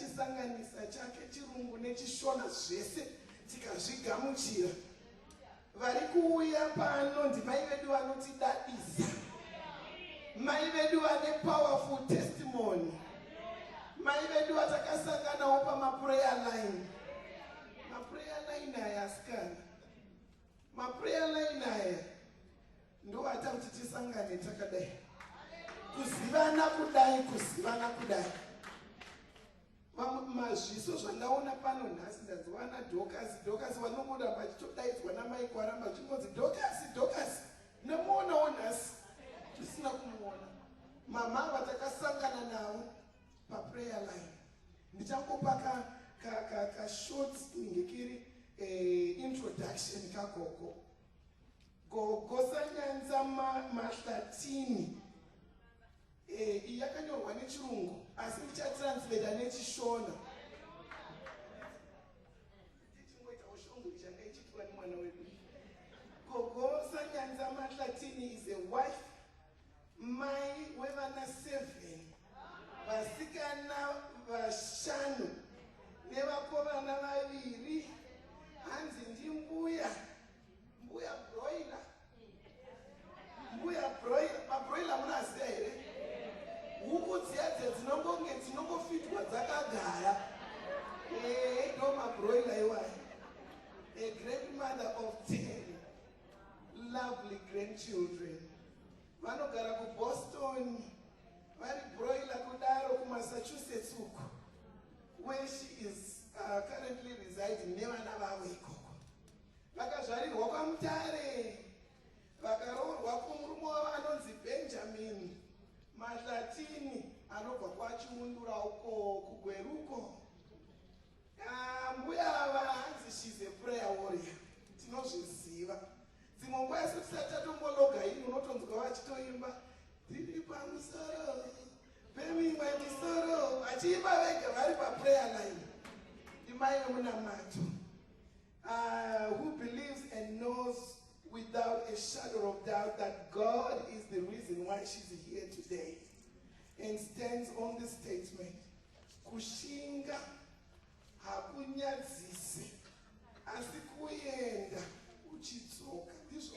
Achisanganisa chake chirungu nechishona zvese tikazvigamuchira. Vari kuuya pano ndimai vedu vanotidadisa. Mai vedu vane powerful testimony. Mai vedu vatakasanganawo pamaprayer line. Maprayer line aya asikana. Maprayer line aya ndoata kuti tisangane takadai. Kuzivana kudai, kuzivana kudai. Vamwe mazviso zvandaona pano nhasi ndanzwa ana Dorcas, Dorcas vanongoramba achitodaidzwa namai Kwaramba achingonzi Dorcas, Dorcas. Ndamuonawo nhasi tisina kumuona. Mama ava takasangana navo paprayer line. Ndichangopa ka ka ka, ka short ningekiri eh, introduction kagogo. Gogo Sanyanza Mahlatini. Eh, iyi yakanyorwa nechirungu asi ndichatranslata nechishona. Tichingoitawo shongo ichanga ichiitwa nemwana wedu. Gogo Sanyanza Mahlatini is a wife, mai wevana 7, vasikana vashanu nevakomana vaviri. Hanzi ndimbuya Mbuya broiler. Mbuya broiler. Mabroiler munoaziva here? Huku dziya dziya dzinongonge dzinongofitwa dzakagara. Eh, ndo mabroiler iwayo. A grandmother of 10 lovely grandchildren. Vanogara kuBoston, vari broiler kudaro kuMassachusetts uko. Where she is currently residing nevana vavo ikoko. Vakazvarirwa kwaMutare vakaroorwa kumurume wavo anonzi Benjamin Mahlatini anobva kwaChiundura uko kuGweru uko. Ah, mbuya ava hanzi she's a prayer warrior, tinozviziva. Dzimwe nguva isu tisati tatombologa ini unotonzwa vachitoimba tiri pamusoro pemimwe misoro vachiimba vega vari paprayer line. Ndimai vemunamato. Who believes and knows without a shadow of doubt that God is the reason why she's here today and stands on the statement, kushinga hakunyadzisi asi kuenda uchidzoka. Ndizvo.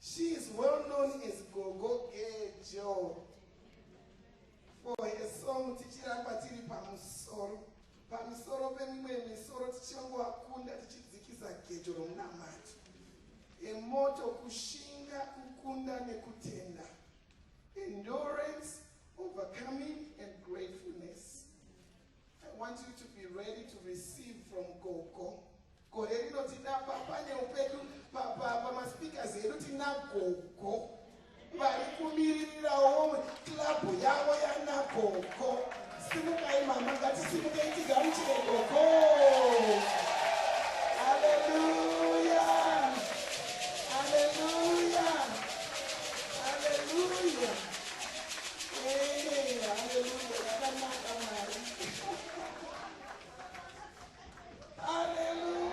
She is well known as Gogo Gejo for her song Tichiramba Tiri Pamusoro. Pamusoro pemimwe misoro tichangovakunda tichidzikisa gejo romunamato. Emoto kushinga, kukunda nekutenda. Endurance, overcoming and gratefulness. I want you to be ready to receive from Gogo. Gore rino tina papanel pedu pamaspeakers edu tina Gogo vari kumiririrawo club yavo yana Gogo. Simukai mama, ngatisimukei tigamuchire Gogo. Haleluya, haleluya, haleluya. Hey, haleluya, yakanaka Mwari. Haleluya.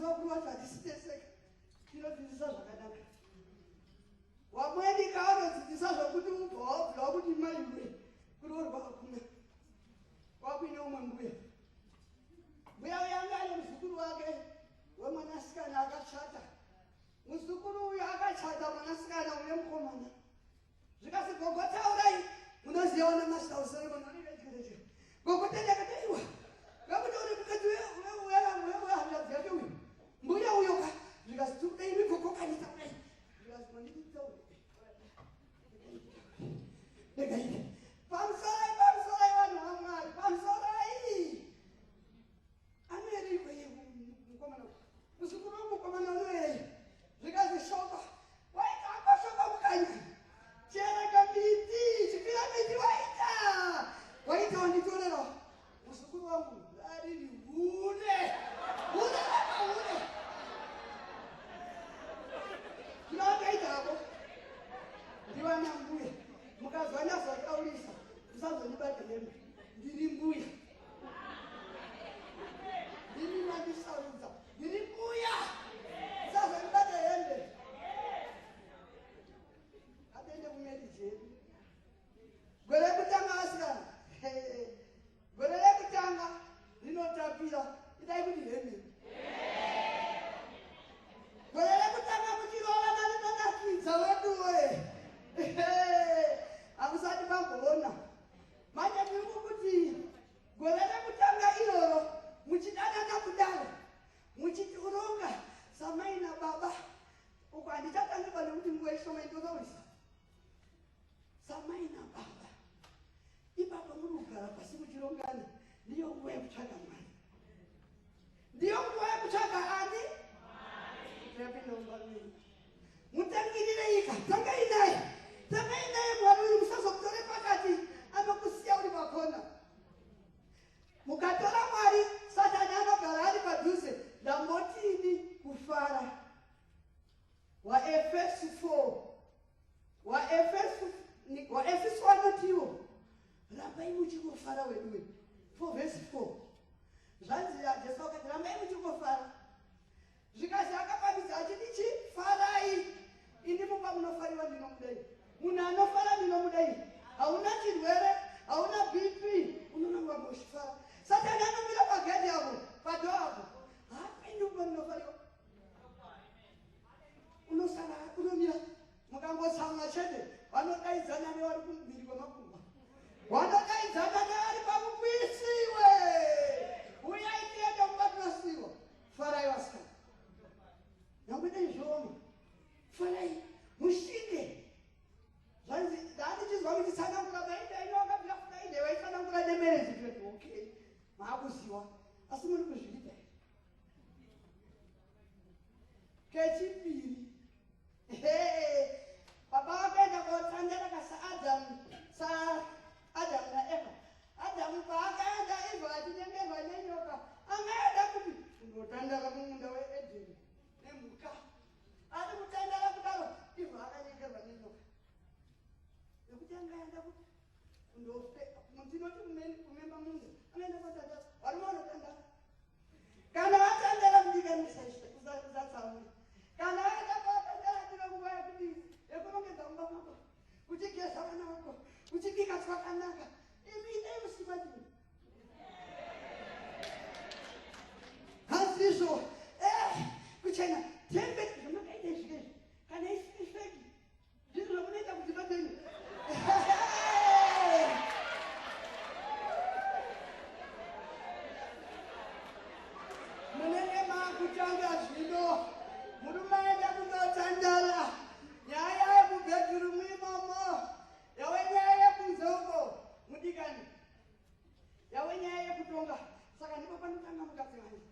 Munoziva vakuru vacho hatisi teseka, tinodzidzisa zvakanaka. Wamweni kaanodzidzisa zvokuti ubva wabvula kuti maiwe kuroorwa hakuna. Kwakuine umwe mbuya. Mbuya uya anga ane muzukuru wake wemwanasikana akachata. Muzukuru uyu akachata mwanasikana une mukomana. Zvikasi gogo taurai munoziva wana master Solomon vanoita gogo tenda akati aiwa ngakuti uri mukadzi wehanzvadzi yake uyu mbuya uyo ka zvikasi tikuda imi gogo kani taurai zvikasi manditi taure regai pamusorai pamusorai vanhu vamwari pamusorai anoereiko iye mukomana muzukuru wangu mukomana anoerei zvikanzi shoko waita ako shoko mukanya chereka miti chipira miti waita waita wanditorera muzukuru wangu rariri hure hure remahure zvino akaita ako ndivana mbuya mukazwa nyazotaurisa musazondibate hembe ndiri mbuya ndini mandisarudza ndiri mbuya usazondibata hembe atende kumarriage yedu gore rekutanga vasikana gore rekutanga rinotapira idai kuti hembe gore rekutanga muchirovana rinonakidza weduwe hamusati mamboona manje ndiri kukuti gore rekutanga iroro muchidanana kudaro muchitironga samai nababa uko handichatangiba nekuti nguva ishoma indotaurisa samai nababa ipapo muri kugara pasi muchirongana ndiyo nguva yekutsvaga mwari ndiyo nguva yekutsvaga ani yapinda mumba menyu Mutangirireika, tangai naye, tangai naye Mwari uyu, musazomutore pakati, anokusiya uri pakona. Mukatora Mwari, Satani anogara ari padhuze. Ndambotini kufara. WaEfesu 4 WaEfesu WaEfesu anotiwo rambai muchingofara weduwe 4 vhesi 4 zvanzi Jesu akati rambai muchingofara Zvikanzi akapangidza achiti chi farai ini mumba munofariwa ndinomudai munhu anofara ndinomudai hauna chirwere hauna bp unonoramba uchifara satani anomira pagedhi apo pado apo haapindi mumba munofariwa unosara unomira mukangotsamwa chete vanodaidzana nevari kumhiri kwemakungwa vanodaidzana nevari pamukwisiwe uyai tiende mumba tinosiwa Farai vasikana, nyangwe dai zvooma, farai mushinge. Zvanzi ndandichinzwa muchitsanangura maida ino wakabvira Friday waitsanangura nemarriage ndikati okay, maakuziwa asi muri kuzviita here? Kechipiri baba vakaenda kotandara kasaadamu saadamu naeva Adhamu paakaenda Evha achinyengerwa nenyoka, anga aenda kupi? Kundotandara mumunda weEdheni nemhuka. Ari kutandara kudaro, Evha akanyengerwa nenyoka. Nekuti anga aenda kupi? Kundofe, tinoti kumemba munda, anoenda kotandara. Varume vanotandara. Kana vatandara mudikani usatsamwe. Kana aenda kotandara ndiro nguva yekudii? Yekurongedza mumba mako. Uchigeza vana vako, uchibika twakanaka. Imi itai musimba ndimi. Hazvizvo. Eh, kuchena tembe zvamakaita izvi izvi. Kana isiri feki. Ndizvo zvamunoita kudzimba dzenyu. Munenge makutanga zvino. Murume aenda kundotandara. Nyaya yemubhedhurumu imomo yave nyaya yekunze uko mudikani yave nyaya yekutonga saka ndipo panotanga mukadzi manje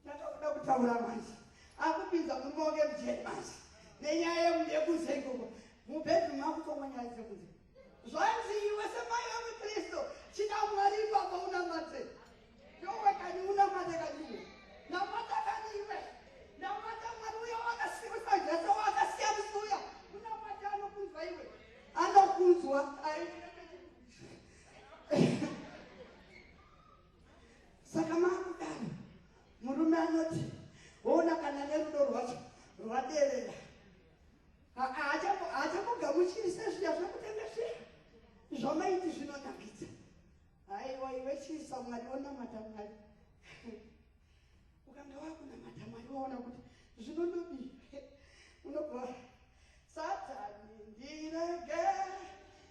tanga kuda kutaura manje akupinza murume wake mujeri manje nenyaya yekunze ikoko mubhedhurumu akutongwa nyaya dzekunze zvanzi iwe semai vemukristu chida mwari ipapa unamate yowe kani unamate kani namata kani iwe namata mwari uya wakasimusa jesu wakasiya musi uya unamate anokunzwa iwe anokunzwa saka makudaro murume anoti o Waderera. Haachambogamuchiri sezviya zvekutenge zviya zvamaiti zvinonakidza. Haiwa iwe chiisa Mwari wonamata Mwari. Ukanga wakunamata Mwari waona kuti zvinondodii. Unobva Satani ndirege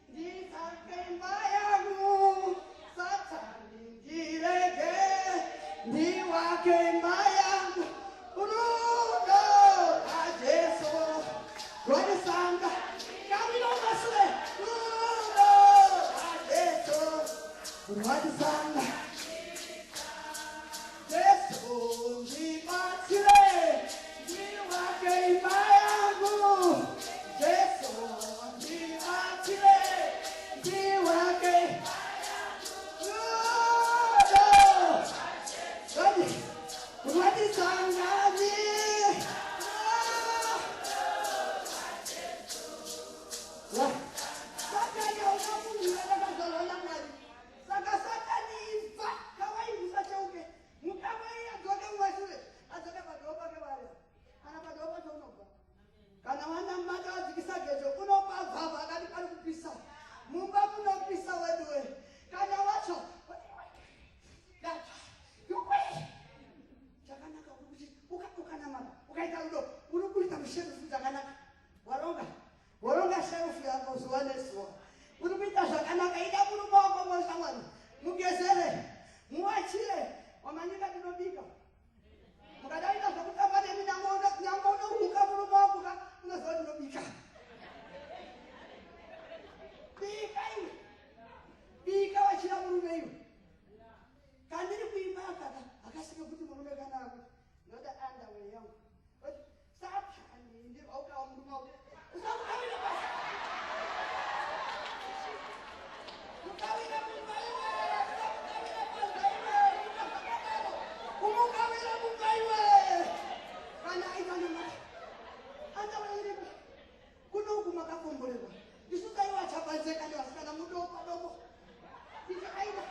nditsvake imba yangu. Satani ndirege ndiwake imba yangu. Rudo rwaJesu rwandisanga kawira umasure. Rudo rwaJesu rwandisanga. Jesu ndibatsire ndiwake imba yangu. Jesu ndibatsire ndiwake rudo rwandisangani. Satani hauna munhu akazvarwa naMwari. Saka Satani ibva kawai usacheuke. Mukawai adzoke mumashure. Adzoke padoo pake vari. Kana padoo pacho unobva. Kana wanamata wadzikisa gejo unobva pakati pari kupisa. Mumba munopisa weduwe. Kana wacho chakanaka uri kuti ukanamata ukaita rudo uri kuita musherufu dzakanaka waronga Woronga sherufu yako zuva nezuva. Uri kuita zvakanaka, ida murume wako moshamwari. Mugezere, muwachire, wamanyika tinobika. Mukada kuita zvekutamba nemi nyangwe unohuka murume wako ka unoziva ndinobika. Bika iwe. Bika wachira murume iwe. Kandiri kuimba akaka akasike kuti murume kana akuti ndoda underwear yangu. Kunoku makakomborerwa isu taiwacha panze kana vasikana mudopa doko tichaida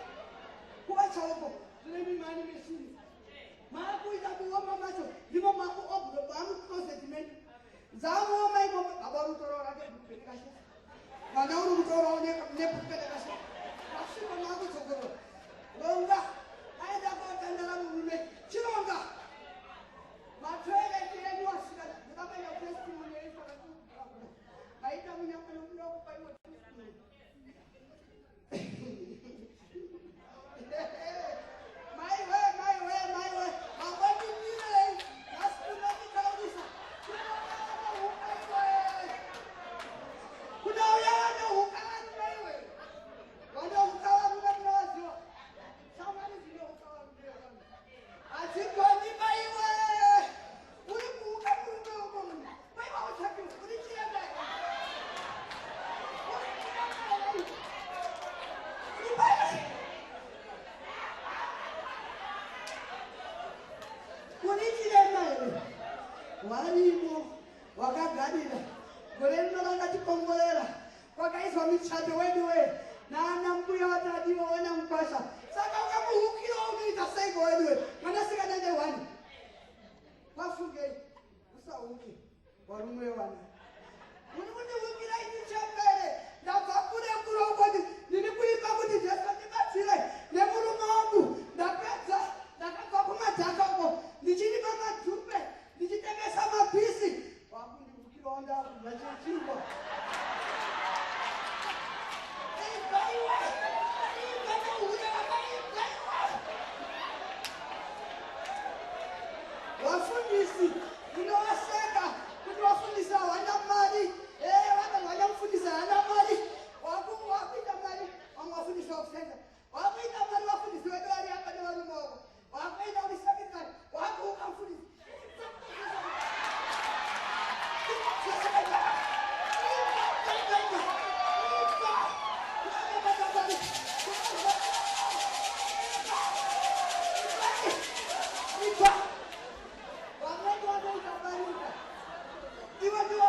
kuwacha uko zvine mimani meshini Maakuita kuoma macho ndimo makuobrobamucloset menyu dzamuoma imomo baba uri kutorawo rake bhuku mwana uri kutorawo nebhuku pedakasha vasvika maakudzokorora ronga aenda kotandara murume chironga matoilet enyu asikana ndakabaira testimony yeisakatukuda maita munyama nokuda kupaiwa testimony. Maiwe, maiwe, maiwe, mangwandirei, nhasi unonditaurisa. Kunouya iwe. Kunouya vanohuka varume iwe. Vanohuka varume munovaziva. Shamwari dzinohuka varume vanhu. Hadzigoni maiwe. Uri kuhuka murume wako munhu. Maiwe utsvake uri chiremba. Uri chiremba here? Uri chiremba here? Warimo wakagarira gore rino rakatikomborera kwakaiswa michato wedu we naana mbuya watadiwa wana mukwasha saka ukamuhukira unoita seiko wedu we mwanasikana ndehwani wafungei usahuke Varume vana. Muri kundiungira ini chembere. Ndabva kure kure uko ndiri kuimba kuti Jesu ndibatsire nemurume wangu. Ndapedza ndakabva kumadhaka uko ndichirima madhupe ndichitengesa mapisi. Wakundiukirawo ndakudya chechingwa. Ibva iwe! Ibva nehure wakaibva iwe! Vafundisi Munovaseka kuti vafundisi havana mari. Eh, vanhu vana mufundisi haana mari. Wakuita mari, vamwe vafundisi vakusenza. Wakuita mari vafundisi vedu vari apa nevarume vavo. Wakuenda uri secretary, wakuuka mufundisi. Ibva! Vamweni vanoita barika. Iwe ndiwe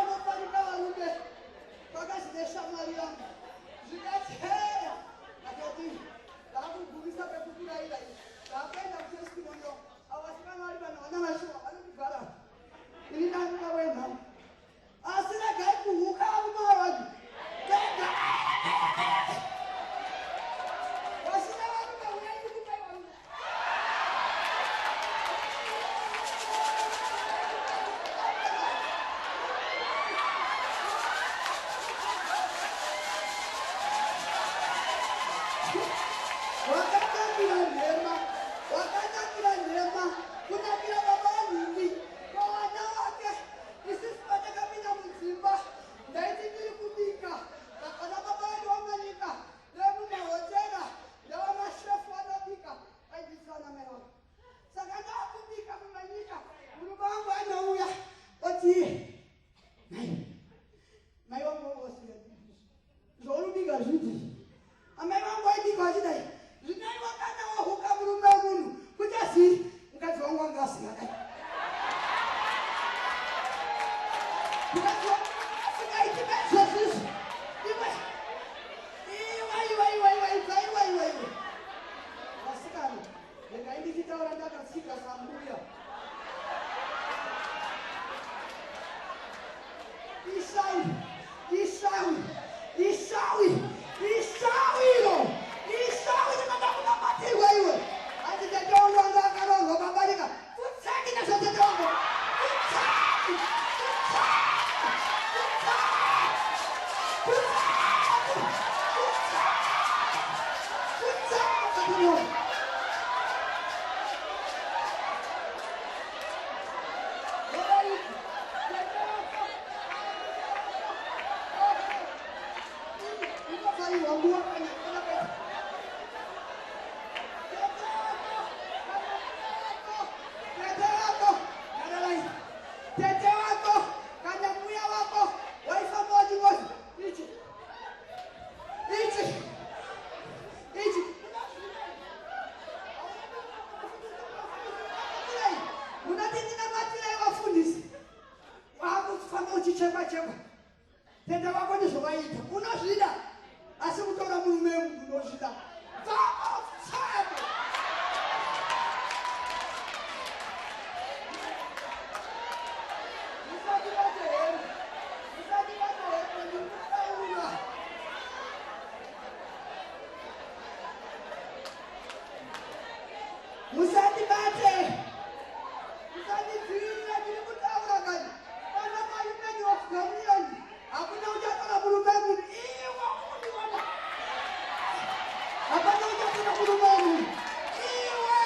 kutaura ndakatsika sambuya. Ishawi, ishawi, ishawi, ishawi iro, ishawi rinoda kunamatirwa iwe. Hanzi tete wangu anga akaroorwa pabarika. Futseki nazvo tete wangu. Futseki, futseki, futseki, futseki, futseki. Tete wako kana mbuya wako waifamba wachingoti ichi ichi ichi Munoti ndinamatirei vafundisi wakufamba uchichekwa chekwa tenda wako ndizvo vaita unozvida asi kutora murume wemunhu unozvida bvaotsako musati vate hembe musati vate hembe ndikutaura Musandibate, musandidzivisa, ndiri kutaura kani. Pana mahuman of dominion, hakuna uchatora murume munhu. Iwe undiona, hapana uchatora murume munhu. Iwe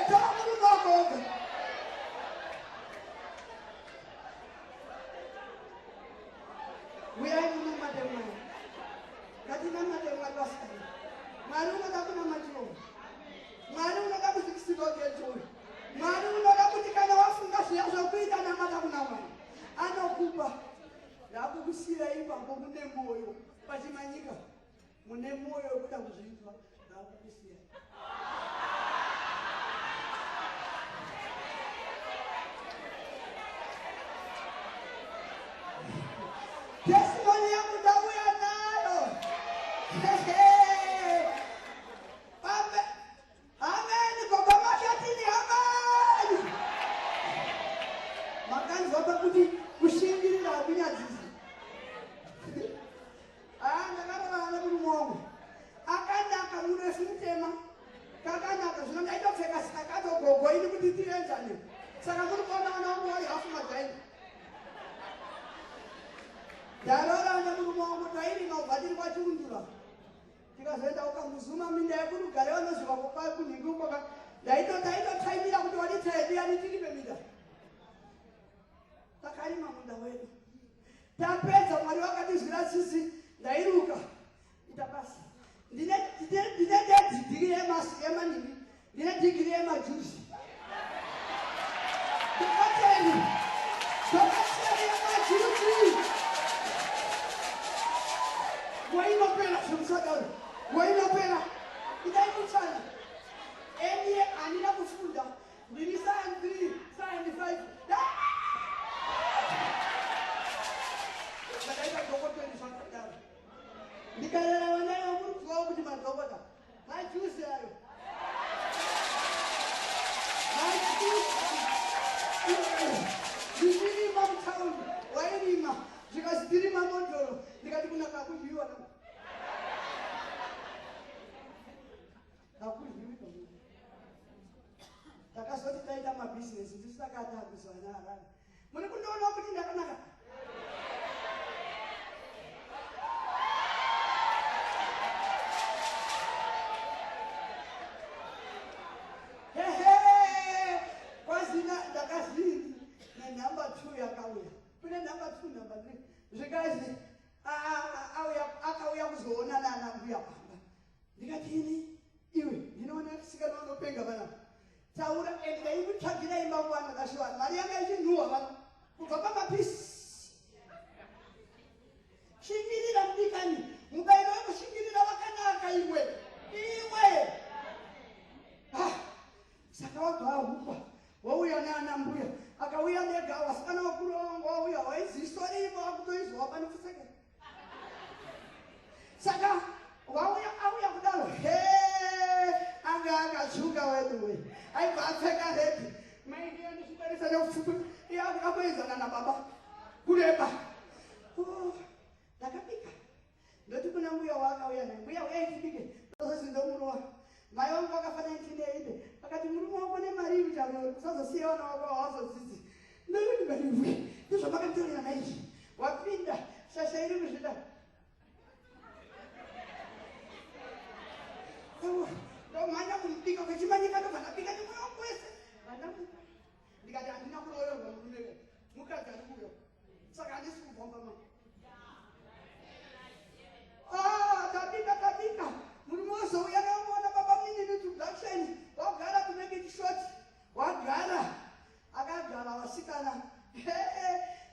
tora murume wako woga. Uyai munamate Mwari. Ngatinamate Mwari vasikana. Mwari unoda kunamatiwa. Mwari unoda kuzikisirwa kejoy. Mwari unoda kuti kana wafunga zviya zvokuita namata kuna Mwari. Anokupa. Ndakukusira ipapo mune moyo pachimanyika. Mune moyo wekuda kuzvinzwa. Ndakukusira. Testimony yangu ndauya nayo. Amen. Amen. Gogo makatini amen. Makanzwa pakuti kushingirira hakunyadzisi. Ah, ndakarara nemurume wangu. Akanaka murefu mutema. Kakanaka zvino ndaitopfeka sakato gogo ini kuti tienzane. Saka muri kuona vana vangu vari hafu majaini. Ndarora nemurume wangu tairima kubva tiri kwachiundura. Tikazoenda kuKambuzuma minda yekurugare vanoziva kunhingi ukoka. Ndaitotaimira kuti wanitsa yedu yani tirime minda. Takarima munda wedu. Tapedza Mwari vakatizwira tsitsi ndairuka ita basa. Ndine ndine dhigiri yemanhingi ndine dhigiri yemajuzi. Dhokoteri dhokoteri yemajuzi. Wainopera zvemusadaro wainopera itai kutsana eniye handina kufunda Ndiri sign 3, sign 5. Ndakaita dhokoteri zvakadaro. Ndikarera vana vamuri kuti madhokota. Majuzi ayo. Majuzi. Ndichirima mutaundi, wairima. Zvikazi tirima mondoro. Ndikati kunaka kudyiwa. Hakudyiwi pamwe. Takazoti taita mabhizinesi ndisu takati akuzwana Harare. Muri kundiona kuti ndakanaka? Hehe, kwazina ndakazini nenumber 2 yakauya. Kune number 2 number 3. Zvikazi akauya kuzoona nana mbuya pamba. Ndikati ini iwe ndinoona sikana vanopenga vanapa taura and ndaikutsvagira imba kuvanhu vakasviwa mari yanga ichinhuhwa vano kubva pamapisi shingirira mudikani mubairo wekushingirira wakanaka iwe iwe ah, saka wabva wahukwa wauya naana mbuya akauya nega wasikana wakuru wanga wauya waiziso rimo wakutoizwa panopfuseke Saka wauya auya kudaro he anga Anga akatsvuka weduwe. Aibva apfeka red. Mai ndiye ndisvibarisa nekupfupi. Iye akakuenzana nababa. Kureba. Oh, ndakabika. Ndoti kuna mbuya waakauya naye. Mbuya uyai tibike. Ndozoti ndomurowa. Mai vangu vakafa 1980. Vakati murume wako nemari iri charo usazosiya vana vako havazodzidzi. Ndoti mari ndizvamakanditorera naizvi. Wapinda shasha iri kuzvida. Ndomhanya kumubika kwechimanyika ndobva ndabika nemwoyo wangu wese. Vandamuka. Ndikati handina kuroorerwa murume we. Mukadzi ari kuuya. Saka handisi kubvomba mama. Ah, tabika tabika. Murume wazouya ndamuona baba mini introduction. Wagara to make it short. Wagara. Akagara vasikana.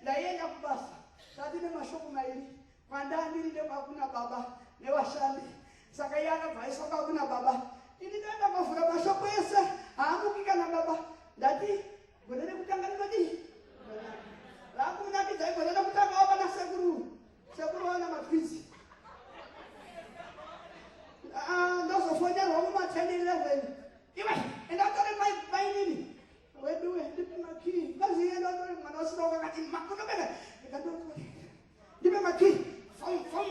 Ndaienda kubasa. Tati nemashoko mairi. Kwandandiri nekwakuna baba nevashandi. Saka iye akabva aiswa kwakuna baba. Ini ndaenda kovhura mashoko ese. Haamuki kana baba. Ndati gore rekutanga rinodii? Rakunakidzai gore rekutanga wapa nasekuru. Sekuru wana matwizi. Ah, ndozofonerwa muma 10 11. Iwe, enda utore mainini. Weduwe, ndipe makii. Kazi enda utore mwana usina wakati makunobeka. Ndikandotore. Ndipe makii. Fum fum.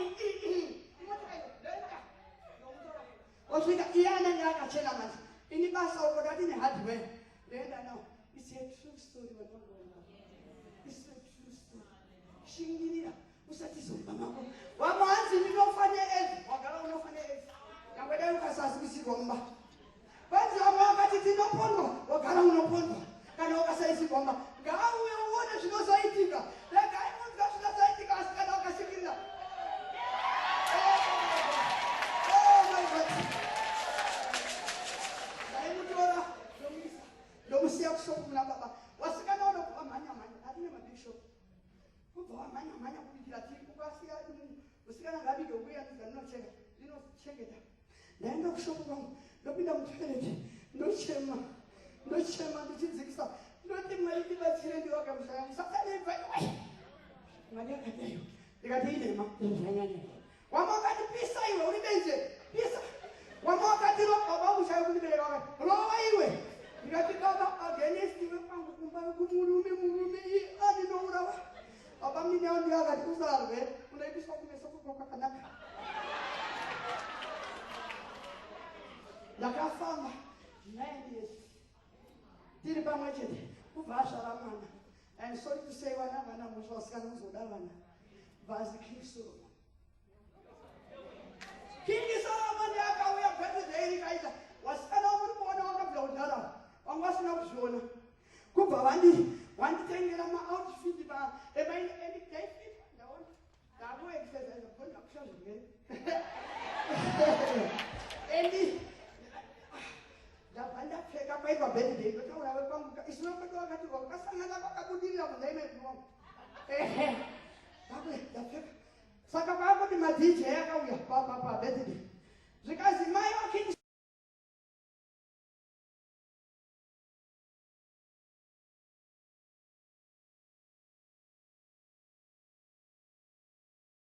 Osvika iye anenge akachena manje. Ini basa uko ndati nehardware. Ndoenda nawo. It's a true story vanhu. It's a true story. Shingirira usatizomba mako. Wamwe hanzi ndinofa neaids. Wagara unofa neaids. Nyangwe dai ukasazikisirwa mumba. Kwanzi vamwe vakati tinopondwa, wagara unopondwa kana ukasaisirwa mumba. Ngauye uone zvinozoitika. Regai munzwa zvinozoitika asi kana ukashingirira. Oh my God. Ndaimutora ndomuisa ndomusiya kushopu kuna baba. Wasikana unobva wamhanya mhanya atine mabig shop. Kubva wamhanya mhanya kubikira tii ukasiya musikana ngabike uya ndinocheka ndinochengeta. Ndaenda kushopu kwangu ndopinda mutoilet ndochema ndochema ndichidzikisa ndoti Mwari ndibatsire ndivake musha yangu satani ibva iwe Mwari akadaiwa ndikati inhema zvanyanya wanga wakati pisa iwe uri benze pisa wanga wakati baba vangu chaivo kundibereka wakati rova iwe ndikati baba against iwe kwangu kumba kumurume murume iye andinourawa baba mini yangu ndiyo akati usarwe unoitiswa kumeso kwako kwakanaka ndakafamba 9 years tiri pamwe chete kubva azvara mwana. And sorry to say, vana vana mhosva vasikana kuzoda vana vazi King Solomon. King Solomon akauya birthday rikaita vasikana vamuri kuona vakabvira kudhara vanga vasina kuzviona kubva vandi wanditengera maoutfit emaindaifit ndaona ndakuexercise bhonda kusha zvirwere and ndabva ndapfeka paitwa birthday ndotaura vekwangu isu vekwedu vakati wakasangana vakabudirira mundaimaiwangu ehe ndakwe ndapfeka. Saka pakuti maDJ akauya pabirthday zvikanzi mai vaKing